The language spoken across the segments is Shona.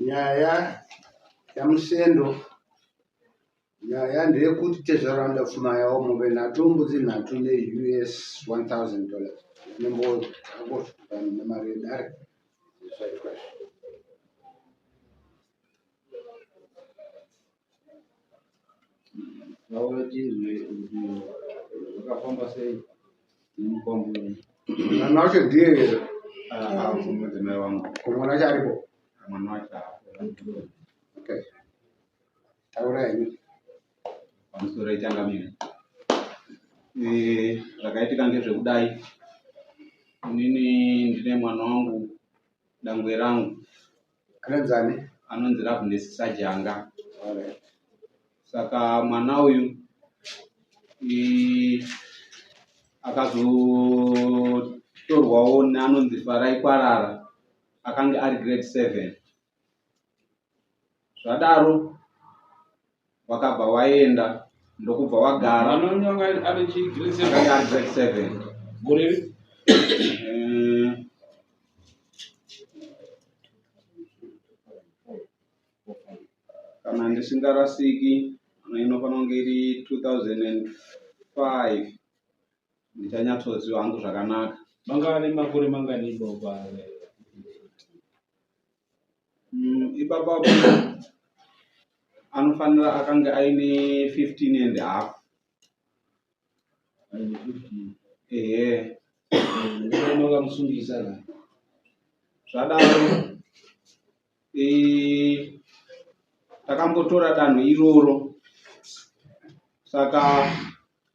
Nyaya yaMusendo, nyaya ndeyekuti tezvara vanoda pfuma yavo mombe nhatu mbudzi nhatu neUS 1000 dollars nembodzakangosvika nemari yedare zvaitwa izvi. Taura tinzwe kuti zvakafamba sei nemukwambo wenyu. Mwana wacho ndiye here? Ah, mudzimai wangu. Ko mwana wacho aripo? Mwana wacho haapo. Okay. Taura henyu. Pamusoro ichangamire. Eh, zvakaitika ngezvekudai. Inini ndine mwana wangu dangwe rangu. Anonzi ani? Anonzi Loveness Sajanga. Alright. Saka mwana uyu akazotorwawo neanonzi Farai Kwarara akange ari grade 7. Zvadaro wakabva waenda ndokubva wagara. Mwana uyu anga ari chi grade 7. Akanga ari grade 7. Gore ripi? Kana ndisingarasiki inofanira kunge iri 2005 ndichanyatsoziva hangu zvakanaka. Manga ane makore mangani ipapo? Ipapo anofanira akange aine 15 and half. Aine 15. Ehe. Makamusungisa ka? Zvadaro takambotora danho iroro saka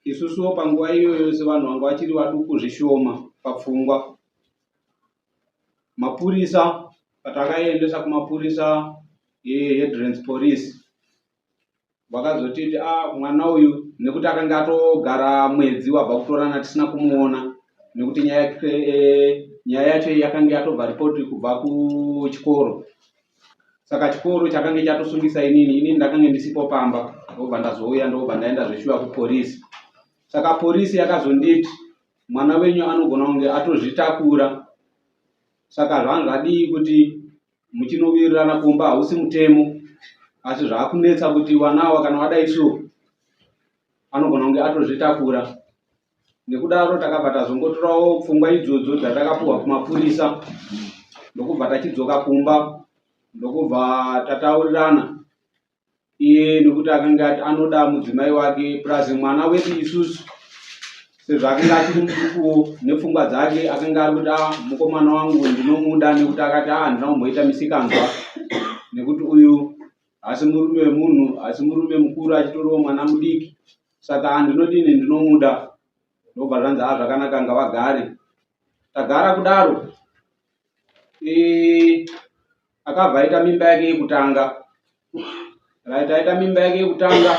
isusuwo panguva iyoyo sevanhu vanga vachiri vaduku zvishoma papfungwa mapurisa patakaendesa kumapurisa eHedlands Police vakazotiti a ah, mwana uyu nekuti akanga atogara mwedzi wabva kutorana tisina kumuona nekuti nyaya eh, nyaya yacho yakanga yatobva ripoti kubva kuchikoro saka chikoro chakange chatosungisa inini inini ndakange ndisipo pamba ndobva ndazouya ndobva ndaenda zveshuwa kuporisi saka porisi yakazonditi mwana wenyu anogona kunge atozvitakura saka zvanga zvadii kuti muchinowirirana kumba hausi mutemo asi zvaakunetsa kuti vana ava kana vadai so anogona kunge atozvitakura nekudaro takabva tazongotorawo pfungwa idzodzo dzatakapuhwa kumapurisa ndokubva tachidzoka kumba ndokubva tataurirana iye nekuti akanga ati anoda mudzimai wake plus mwana wedu isusu sezvo akanga achiri mudukuwo nepfungwa dzake akanga ari kuti ah, mukomana wangu ndinomuda nekuti akati ah, handina kumboita misikanzwa nekuti uyu hasi murume wemunhu asi murume mukuru achitoriwo mwana mudiki saka handinodini ndinomuda ndobva zvanzi ah zvakanaka ngavagare tagara kudaro e, akabva aita mimba yake yekutanga right aita mimba yake yekutanga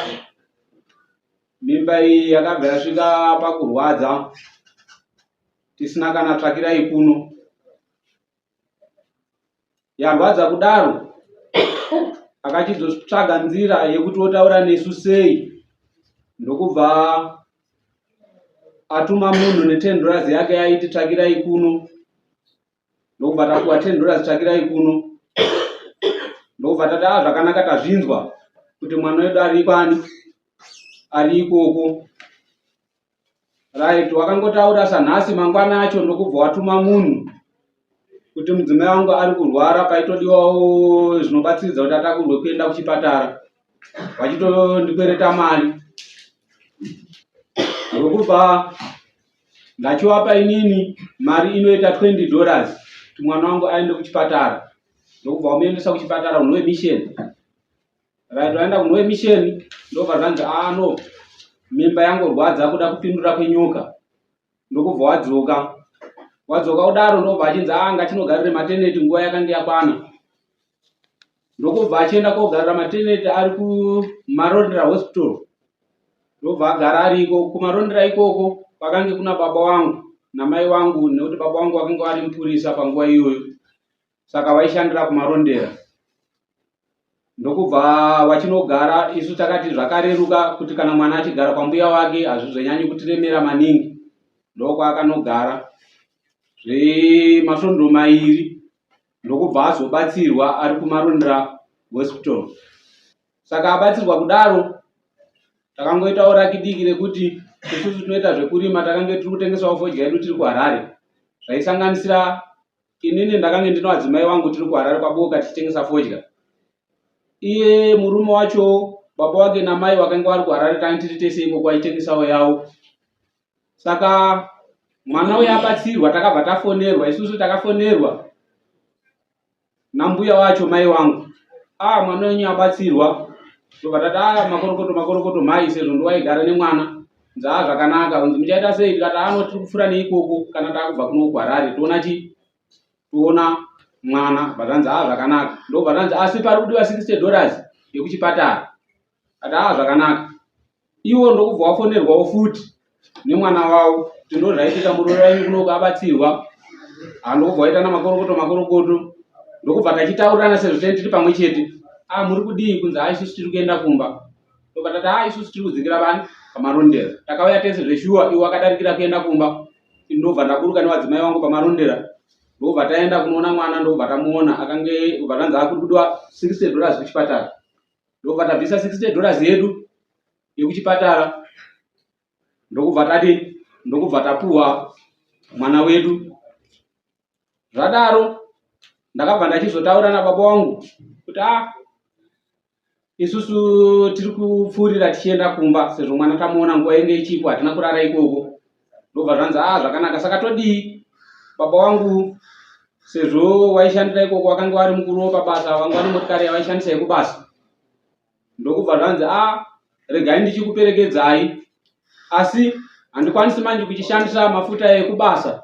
mimba iyi yakabva yasvika pakurwadza tisina kana tsvakirai kuno yarwadza kudaro akachizotsvaga nzira yekuti otaura nesu sei ndokubva atuma munhu ne10 dollars yake yaiti tsvakirai kuno ndokubva tapuwa 10 dollars tsvakirai kuno ndokubva tati a ah, zvakanaka tazvinzwa kuti mwana wedu ari kwani ari ikoko right wakangotaura sanhasi mangwana acho ndokubva watuma munhu kuti mudzimai wangu ari kurwara paitodiwawo zvinobatsiridza kuti atakurwe kuenda kuchipatara vachitondikwereta mari ndokubva ndachiwapa inini mari inoita 20 dollars kuti mwana wangu aende kuchipatara ndokubva wamuendesa kuchipatara unove mission right waenda kunove mission ndobva zvanzi ah no mimba yangorwadza kuda kupindura kwenyoka ndokubva wadzoka wadzoka kudaro ndobva achinzi ah ngachinogarire mateneti nguva yakange yakwana ndokubva achienda kogarira mateneti ari kumarondera hospital ndobva agara ariko kumarondera ikoko kwakange kuna baba wangu namai wangu nekuti baba wangu vakange vari mupurisa panguva iyoyo saka vaishandira kumarondera ndokubva vachinogara isu takati zvakareruka kuti kana mwana achigara kwambuya wake hazvizonyanyi kutiremera maningi ndokwaakanogara zvemasvondo mairi. Ndokubva azobatsirwa ari kuMarondera Hospital. Saka abatsirwa kudaro, takangoitawo raki diki rekuti isusu tinoita zvekurima, takange tiri kutengesawo fodya yedu tiri kuHarare. Zvaisanganisira inini ndakange ndino adzimai wangu tiri kuHarare kwaBoka tichitengesa fodya. Iye murume wacho baba wake namai wakange vari kuHarare, tange tiri tese ikoko vachitengesawo yawo. Saka mwana uyo abatsirwa, takabva tafonerwa isusu, takafonerwa nambuya wacho, mai wangu, ah, mwana wenyu abatsirwa. Ndobva tati, ah, makorokoto, makorokoto mhai, sezvo ndowaigara nemwana. Nzaa zvakanaka. Unzi muchaita sei? Tikati, ano tiri kupfuura neikoko kana takubva kuno kuHarare, toona chi toona mwana. Bva zvanzi, ah, zvakanaka. Ndobva zvanzi, asi pari kudiwa $60 yekuchipatara. Ati, ah, zvakanaka. Iwo ndokubva wafonerwawo futi nemwana wavo kuti ndo zvaitika, muroora wenyu kunoku abatsirwa. Ndokubva waita namakorokoto, makorokoto. Ndokubva tachitaurirana sezvo teni tiri pamwe chete, a muri kudii? Kunzi, ha, isusu tiri kuenda kumba. Ndobva tati, ha, isusu tiri kudzikira vani paMarondera. Takauya tese zveshuwa, iwo akadarikira kuenda kumba, ndobva ndaburuka nevadzimai vangu paMarondera, ndobva taenda kunoona mwana, ndobva tamuona akange bva tanzi akuri kudiwa $60 kuchipatara. Ndobva tabvisa $60 yedu yekuchipatara, ndokubva tadini, ndokubva tapuwa mwana wedu. Zvadaro ndakabva ndachizotaura nababa wangu kuti, a isusu tiri kupfuurira tichienda kumba sezvo mwana tamuona, nguva inge ichipo, hatina kurara ikoko. Ndobva zvanzi, a zvakanaka, saka todii? Baba wangu sezvo waishandira ikoko, wakanga wari mukuru wepabasa, wanga wane motikari yavaishandisa yekubasa. Ndokubva zvanzi, a regai ndichikuperekedzai, asi handikwanisi manje kuchishandisa mafuta ekubasa,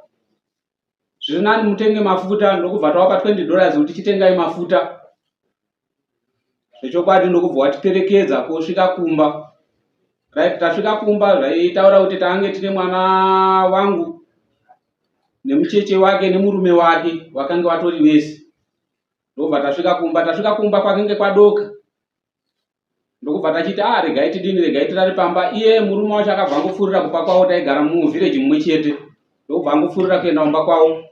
zviri nani mutenge mafuta. Ndokubva tawapa $20 kuti chitengai mafuta zvechokwadi. Ndokubva watiperekedza kosvika kumba. Right, tasvika kumba, zvaitaura kuti tange tine mwana wangu nemucheche wake nemurume wake, wakange watori vese. Ndokubva tasvika kumba, tasvika kumba kwakange kwadoka. Ndokubva tachiti, a regai tidini, regai tirare pamba. Iye murume wacho akabva angopfuurira kumba kwavo, taigara muvhireji mumwe chete. Ndokubva angopfuurira kuenda kumba kwavo,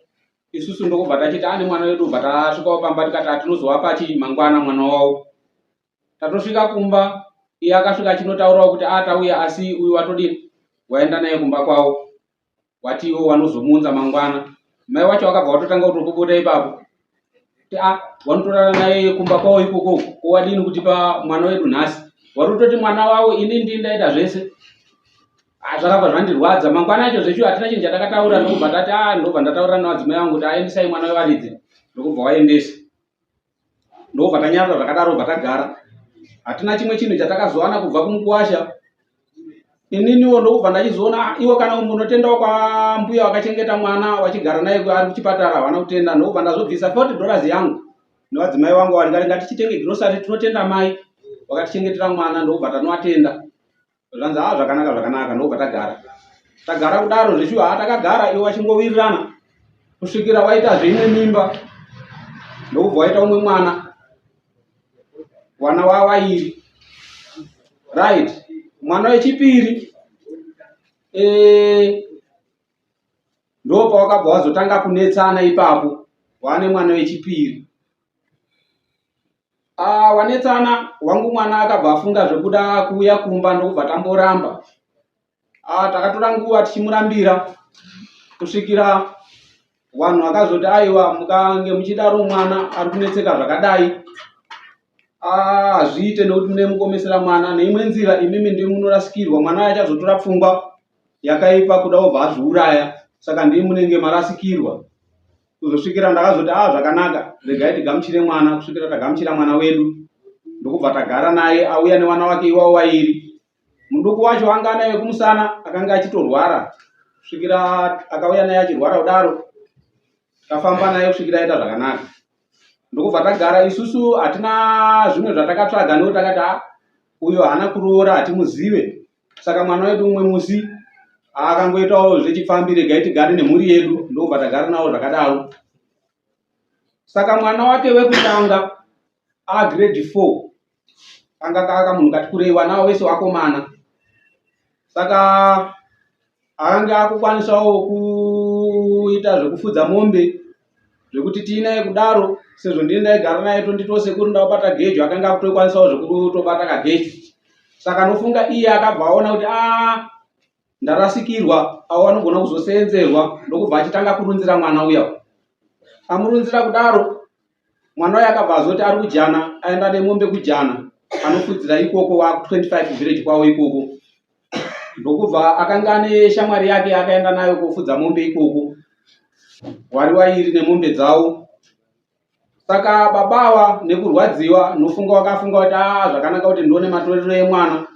isusu ndokubva tachiti, ane mwana wedu. Bva tasvikawo pamba, tikati atinozovapa chi mangwana mwana wavo. Tatosvika kumba, iye akasvika achinotaurawo kuti, a tauya, asi uyu watodini, waenda naye kumba kwavo, wati iwo wanozomuunza mangwana. Mai wacho wakabva watotanga kutopopota ipapo kuti, a wanotorara naye kumba kwavo ikoko, ko wadini kutipa mwana wedu nhasi? Wari kutoti mwana wavo, ini ndini ndaita zvese. Zvakabva zvandirwadza. Mangwana acho zvechu hatina chinhu chatakataura. Ndokubva tati, a ndobva ndataurira nevadzimai vangu kuti, aendesai mwana wevaridzi. Ndokubva waendesa, ndokubva tanyarara zvakadaro, bva tagara, hatina chimwe chinhu chatakazowana kubva kumukuwasha. Ininiwo ndokubva ndachizoona, ah, iwo kana kumbonotendawo kwambuya wakachengeta mwana wachigara naye ari kuchipatara, havana kutenda. Ndokubva ndazobvisa $40 yangu nevadzimai vangu, vari ngatichitenge grocery, tinotenda mai wakatichengetera mwana. Ndokubva tanovatenda. Zvanzi, ha, zvakanaka, zvakanaka. Ndokubva tagara, tagara kudaro zvechiwa. Ha, takagara iwo vachingowirirana kusvikira waitazve imwe mimba. Ndokubva waita umwe mwana, wana wawairi. Right, mwana wechipiri ndo pawakabva wazotanga kunetsana ipapo. Wane mwana wechipiri, ah, wanetsana. Wangu mwana akabva afunga zvekuda kuuya kumba, ndokubva tamboramba. Ah, takatora nguva tichimurambira kusvikira vanhu vakazoti, aiwa, mukange muchidaro mwana ari kunetseka zvakadai, hazviite, nekuti mune mukomesera mwana neimwe nzira, imimi ndimi munorasikirwa. Mwana achazotora pfungwa yakaipa, kuda obva azviuraya, saka ndimi munenge marasikirwa. Kuzosvikira ndakazoti, a zvakanaka, regai tigamuchire mwana. Kusvikira tagamuchira mwana wedu, ndokubva tagara naye, auya nemwana wake iwawo wairi. Muduku wacho anga anaye kumusana, akanga achitorwara kusvikira akauya naye achirwara kudaro. Tafamba naye kusvikira aita zvakanaka, ndokubva tagara. Isusu hatina zvimwe zvatakatsvaga, nekuti takati, a uyo haana kuroora, hatimuzive, saka mwana wedu umwe musi akangoitawo zvechipfambi, regai tigare nemhuri yedu. Ndokubva tagara navo zvakadaro. Saka mwana wake wekutanga agrade 4, anga kaka munhu kati kurei, vana wese wakomana, saka akange akukwanisawo kuita zvekufudza mombe. Zvekuti tiinaye kudaro sezvo ndini ndaigara naye tonditiwo sekuru ndawabata gejo akanga akutokwanisawo zvekutobata kagejo. Saka nofunga iye akabva aona kuti a ndarasikirwa avo vanogona kuzoseenzerwa ndokubva achitanga kurunzira mwana uya. Amurunzira kudaro mwana uya akabva azoti ari kujana aenda nemombe kujana anofudzira ikoko wa 25 village kwavo ikoko. Ndokubva akanga ane shamwari yake akaenda nayo kofudza mombe ikoko wari wairi nemombe dzavo. Saka baba ava nekurwadziwa nofunga wakafunga kuti a zvakanaka kuti ndione matorero emwana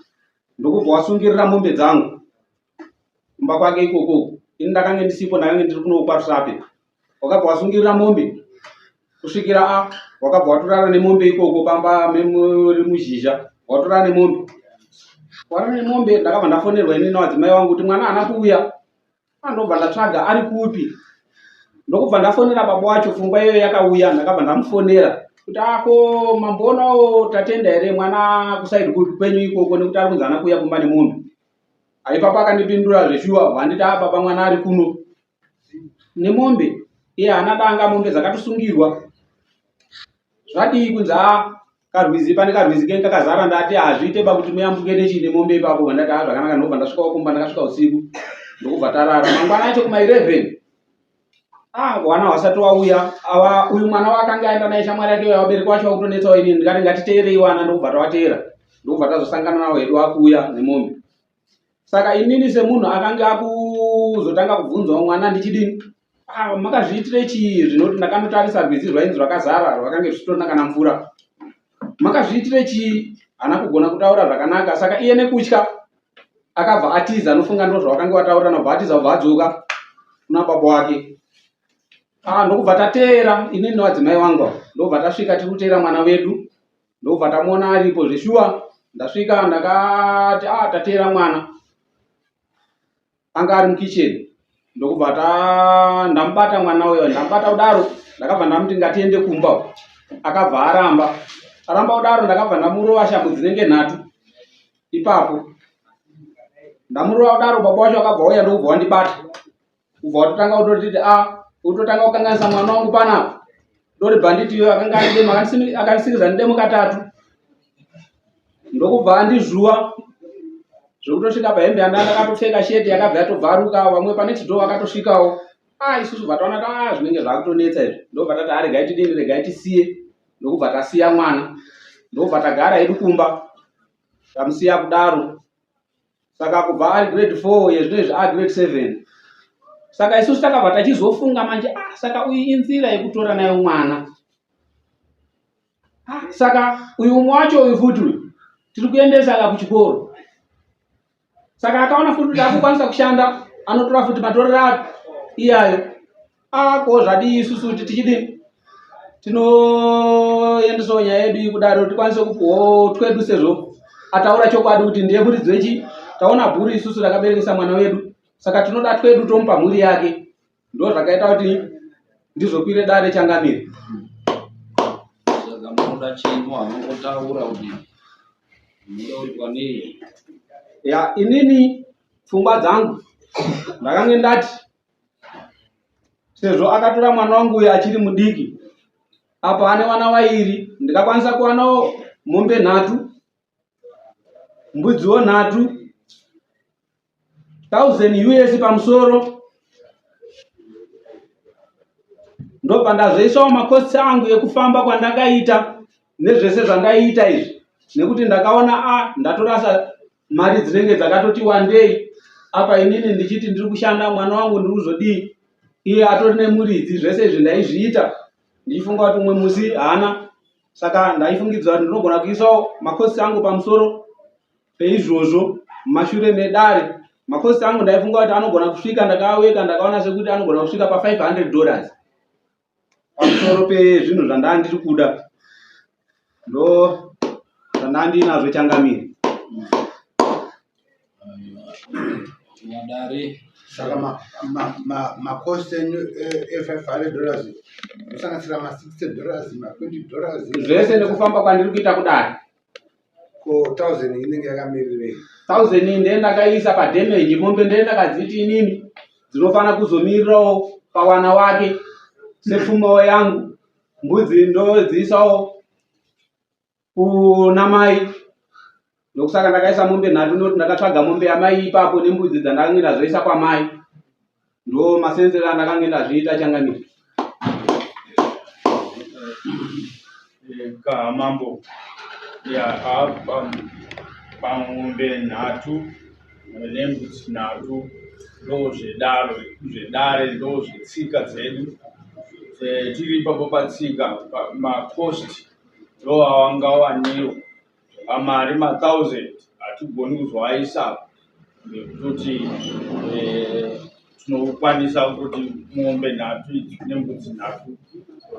ndokubva wasungirira mombe dzangu kumba kwake ikoko. Ini ndakange ndisipo, ndakange ndiri kuno kwaRusape. Wakabva wasungirira mombe kusvikira a wakabva watorara nemombe ikoko pamba muri muzhizha, watorara nemombe. Warara nemombe ndakabva ndafonerwa ini nevadzimai vangu kuti mwana haana kuuya. Ndobva ndatsvaga ari kupi, ndokubva ndafonera baba wacho. Pfungwa iyoyo yakauya, ndakabva ndamufonera kuti ako mamboonawo Tatenda here mwana kusaidi kupi kwenyu ikoko, nekuti ari kunzi haana kuuya kumba nemombe. Aipapo akandipindura zveshuwa, vanditi a baba mwana ari kuno nemombe, iye haana danga, mombe dzakatosungirwa. Zvadii kunzi a karwizi, pane karwizi kenyu kakazara. Ndati hazviite ba kuti muyambuke nechii nemombe ipapo. Vandati a zvakanaka. Ndobva ndasvikawo kumba, ndakasvika usiku ndokubva tarara. Mangwana acho kuma 11 ah wana wasati wauya awa uyu mwana waakanga aenda naye shamwari yake uya, vabereki vacho vakutonetsawo. Inini ndikati ngatiteerei wana, ndokubva tawateera, ndokubva tazosangana nawo hedu akuuya nemombe. Saka inini semunhu akange akuzotanga kubvunzawo mwana ndichidini, ah, makazviitire chii zvinoti ndakanotarisa rwizi rwainzi rwakazara rwakange zvichitorina kana mvura, makazviitire chii? Haana kugona kutaura zvakanaka. Saka iye nekutya akabva atiza, anofunga ndo zvavakange wataura, nobva atiza, obva adzoka kuna baba wake. Ah, ndokubva tateera inini nevadzimai wangu, ndokubva tasvika tiri kuteera mwana wedu, ndokubva tamuona aripo zveshuwa. Ndasvika ndakati ah, tateera mwana anga ari mukicheni, ndokubva ta ndamubata mwana uyo. Ndamubata kudaro ndakabva ndamuti ngatiende kumba, akabva aramba. Aramba kudaro ndakabva ndamurova shamhu dzinenge nhatu ipapo. Ndamurova kudaro baba wacho akabva auya ndokubva wandibata, kubva watotanga kutotiti a utotanga kukanganisa mwana wangu panapa, ndori bhanditi iyo akanga ari demo, akandisikiza nedemo katatu, ndokubva andizvuwa zvekutosvika pahembe yanda ndakatopfeka sheti yakabva yatobvaruka. Vamwe pane chidhoo vakatosvikawo. A isusu bva taona kuti a zvinenge zvakutonetsa izvi, ndobva tati a regai tidini, regai tisiye, ndokubva tasiya mwana, ndokubva tagara hedu kumba, tamusiya kudaro. Saka kubva ari grade 4 yezvino izvi a grade 7. Saka isusu takabva tachizofunga manje, ah, saka uyu inzira yekutora nayo mwana. Ah, saka uyu umwe wacho uyu futi uyu tiri kuendesa ka kuchikoro, saka akaona futi kuti akukwanisa kushanda anotora futi matorero ake iyayo. Ako zvadii isusu kuti tichidini, tinoendesawo nyaya yedu iyi kudaro tikwanise kupuhwawo twedu, sezvo ataura chokwadi kuti ndiye muridzi wechi taona bhuru isusu rakaberekesa mwana wedu, saka tinoda twedu tomupa mhuri yake. Ndo zvakaita kuti ndizokwire dare, changamire. Saka munoda chii? Anongotaura kuti munoda kuitwa nei? Ya, inini pfungwa dzangu ndakange ndati sezvo akatora mwana wangu uyu achiri mudiki, apa ane vana vairi, ndikakwanisa kuwanawo mombe nhatu, mbudziwo nhatu, 1000 US pamusoro, ndobva ndazoisawo makosti angu ekufamba kwandakaita nezvese zvandaiita izvi, nekuti ndakaona a ndatorasa mari dzinenge dzakatoti wandei apa inini ndichiti ndiri kushanda, mwana wangu ndiri kuzodii, iye atori nemuridzi. Zvese izvi ndaizviita ndichifunga kuti umwe musi haana, saka ndaifungidzira kuti ndinogona kuisawo makosti angu pamusoro peizvozvo mumashure medare. Makosti angu ndaifunga kuti anogona kusvika, ndakaweka ndakaona sekuti anogona kusvika pa 500 dollars pamusoro pezvinhu zvandaa ndiri kuda, ndo zvandaa ndiinazvo, changamire. Vadare. Saka makosti enyu e500 dollars kusanganisira ma60 dollars, ma20 dollars? Zvese nekufamba kwandiri kuita kudare. Ko 1000 inenge yakamirirei? 1000 iyi ndee ndakaisa padamage mombe, ndee ndakadziti inini dzinofana kuzomirirawo pawana wake. sepfumawo yangu mbudzi ndodziisawo kuna mai ndokusaka ndakaisa mombe nhatu noti ndakatsvaga mombe yamai ipapo nembudzi dzandakange ndazoisa kwamai ndo masenzero andakange ndazviita changamire Ka mambo ya pamombe nhatu nembudzi nhatu ndozvedaro zvedare ndozvetsika dzedu tiri ipapo patsika macost ndoawangawanewo pamari mathousand hatigoni kuzoaisa nekutoti eh, tinokwanisa kutoti mombe nhatu idzi nembudzi nhatu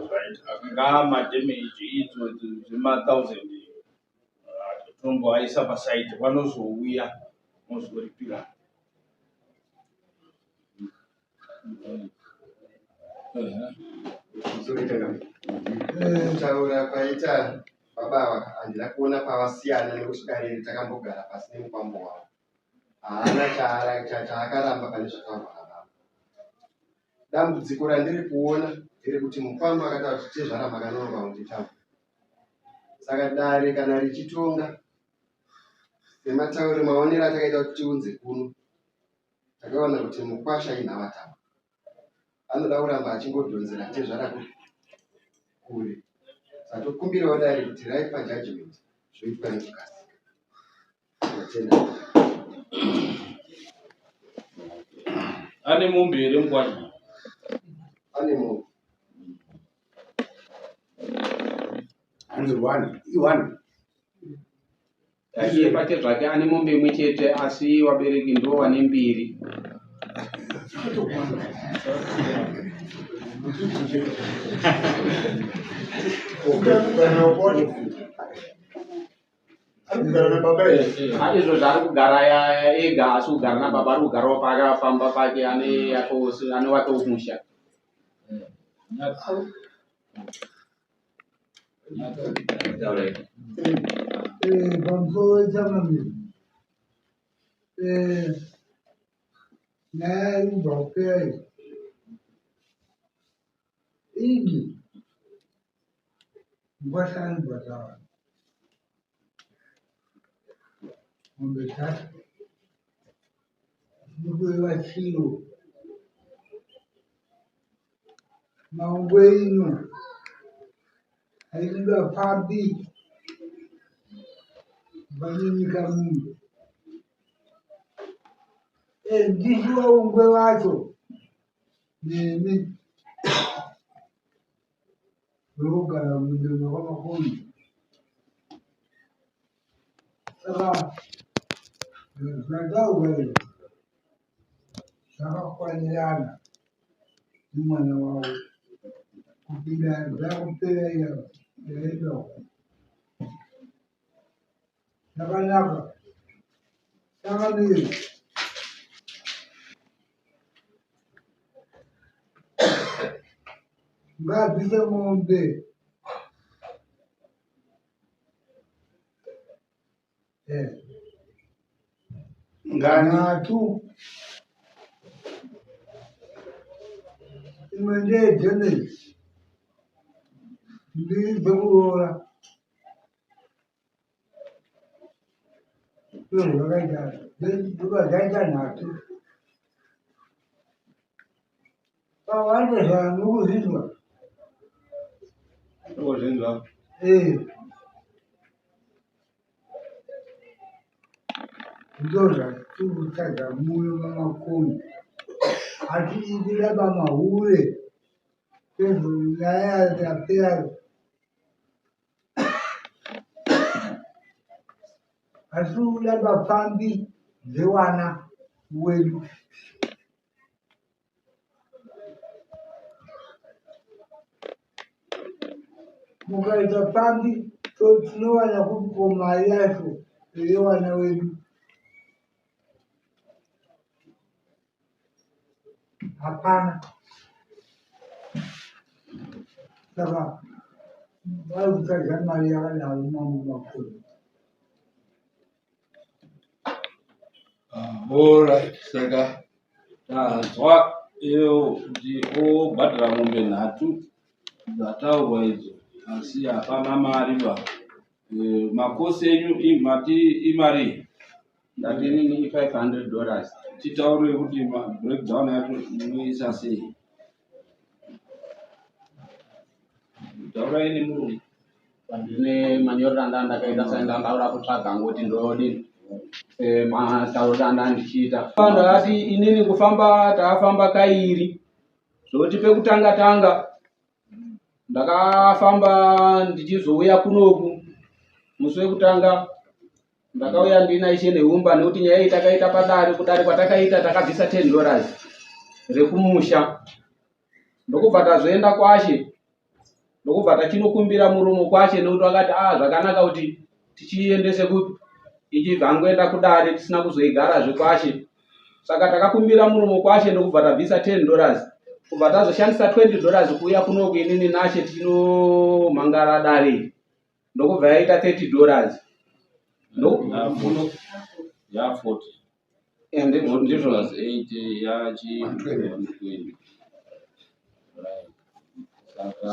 zvaita ngaa madamage idzo dzemathousand tinomboaisa pasaidi vanozouya mozoripira. Kutaura kwaita baba ava handina kuona pavasiyana nekuti dare iri takambogara pasi nemukwambo wavo haana chaakaramba pane zvataurwa nababa. Dambudziko randiri kuona nderekuti mukwambo akataura kuti tezvara makanonoka kunditaura Saka dare kana richitonga sematauriro maonero atakaita kuti tiunze kuno takaona kuti mukwasha inhavatava anoda kuramba achingodhonzera tezvara kure saka tokumbirawo dare kuti raipa judgment zvoitwa nekukasika. Tinotenda. Ane mombe here mukwasha? Ane mombe. Hanzi one, i-one. Iye pake zvake ane mombe imwe chete asi wabereki ndo wane mbiri. Ari kugara nababa here? Ah, izvo zvaari kugara ega asi kugara nababa ari kugarawo pamba pake ane yake ane wake musha. Pamusoro changamire, nyaya iri kubva kupera iyi idi mukwasha anobhadhara mombe dzacho nokureva chiro maungwe ino haidida pambi vanyanyika munhu ndisu vaungwe vacho nemi Ndinogara mundima kwaMakoni. Saka zvataurwa izvi zvakakwanirana nemwana wavo kupinda zvakupera iya yaida zvakanaka chakamira. Ngaabvise mombe. Eh. Ngani? Nhatu. Imwe ndeyedhemeji. Mbiri dzekuroora. Ndozvakaita ndozvakaita nhatu. Pawanda nokuzvinzwa. Nokuzvinzwa. Eh. Ndozvatiri muno mamakoni. Hatidi kuramba mahure. Sezvo nyaya yapera Asi kuda vafambi dzewana wedu. Mukaita pfambi tinowana kupi mari yacho yewana wedu? Hapana. Saka vari kutsvaga mari yakadaro mamwe makore. Alright, saka Tanzwa. Iyo kuti obhadhara mombe nhatu dzataurwa idzo asi hapana mari ba. Eh, makosi enyu mati imari Ndati inini i-500 dollars. Titaure kuti breakdown yacho munoisa sei. Taurai nemurume. Ndine manyorero anda ndakaita saenda ndaura kutsvaga ngoti ndodini eh, matauriro anda ndichiita. Ndakati inini kufamba takafamba kairi zvoti pekutanga tanga ndakafamba ndichizouya kunoku musi wekutanga ndakauya ndina ishe neumba nekuti nyaya iyi takaita padare kudare kwatakaita takabvisa 10 dollars rekumusha ndokubva tazoenda kwashe ndokubva tachinokumbira muromo kwashe nekuti vakati ah zvakanaka kuti tichiendese kupi ichibva angoenda kudare tisina kuzoigarazve kwashe saka takakumbira muromo kwashe ndokubva tabvisa 10 dollars kubva tazoshandisa 20 dollars kuuya kunoku inini nashe tichinomhangara dare ndokubva yaita 30 dollars ya 40 ndizvo plus 8 yachi 120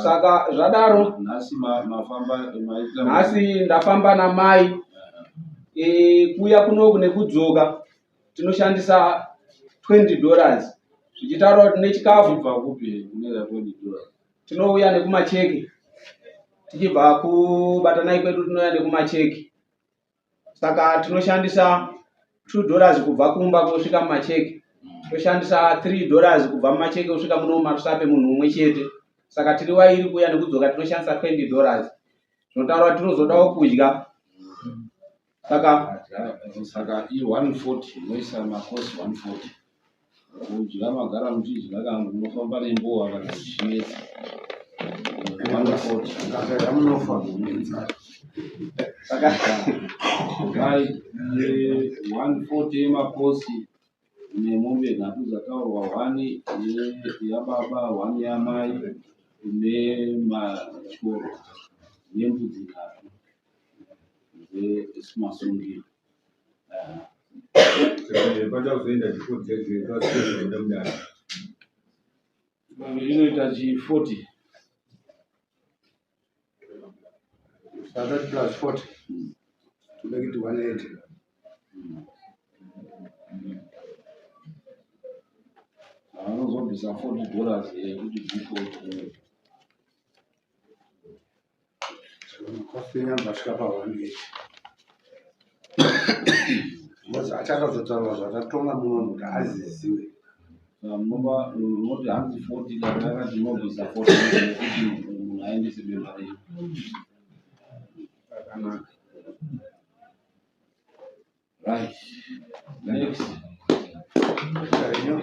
saka zvadaro nhasi mafamba maita nhasi ndafamba namai e, kuuya kunoku nekudzoka tinoshandisa 20 dollars zvichitaura kuti nechikafu kubva kupi kunoita 20 dollars tinouya nekumacheki tichibva kubatanai kwedu tinouya nekumacheki saka tinoshandisa 2 dollars kubva kumba kusvika mumacheki toshandisa 3 dollars kubva mumacheki kusvika muno mumarusape munhu umwe chete saka tiri wairi kuuya nekudzoka tinoshandisa 20 dollars zvinotaura kuti tinozodawo kudya saka saka i 140 moisa makosi 140 Kudya magara muchidya kana munofamba nembowa kana zvichinetsa. Mukasarya munofa nenzara. Saka right, 140 yemakosi nemombe nhatu dzataurwa, one yababa, one yamai nematyoro nembudzi nhatu dzemasungiro. Pachazoenda chifodzi mudare. Inoita chi 40. 30 plus 40 to make it 180. Vanozobvisa 40 dollars yekuti default. Kofi nyamba svika pa 180. Because achakazotaura zvatatonga muno kuti aziziwe. Munova munoti hanzi 40 kana yakati munobvisa 40 yekuti munhu aendese bemba renyu. Zvakanaka. Right. Next. Renyu.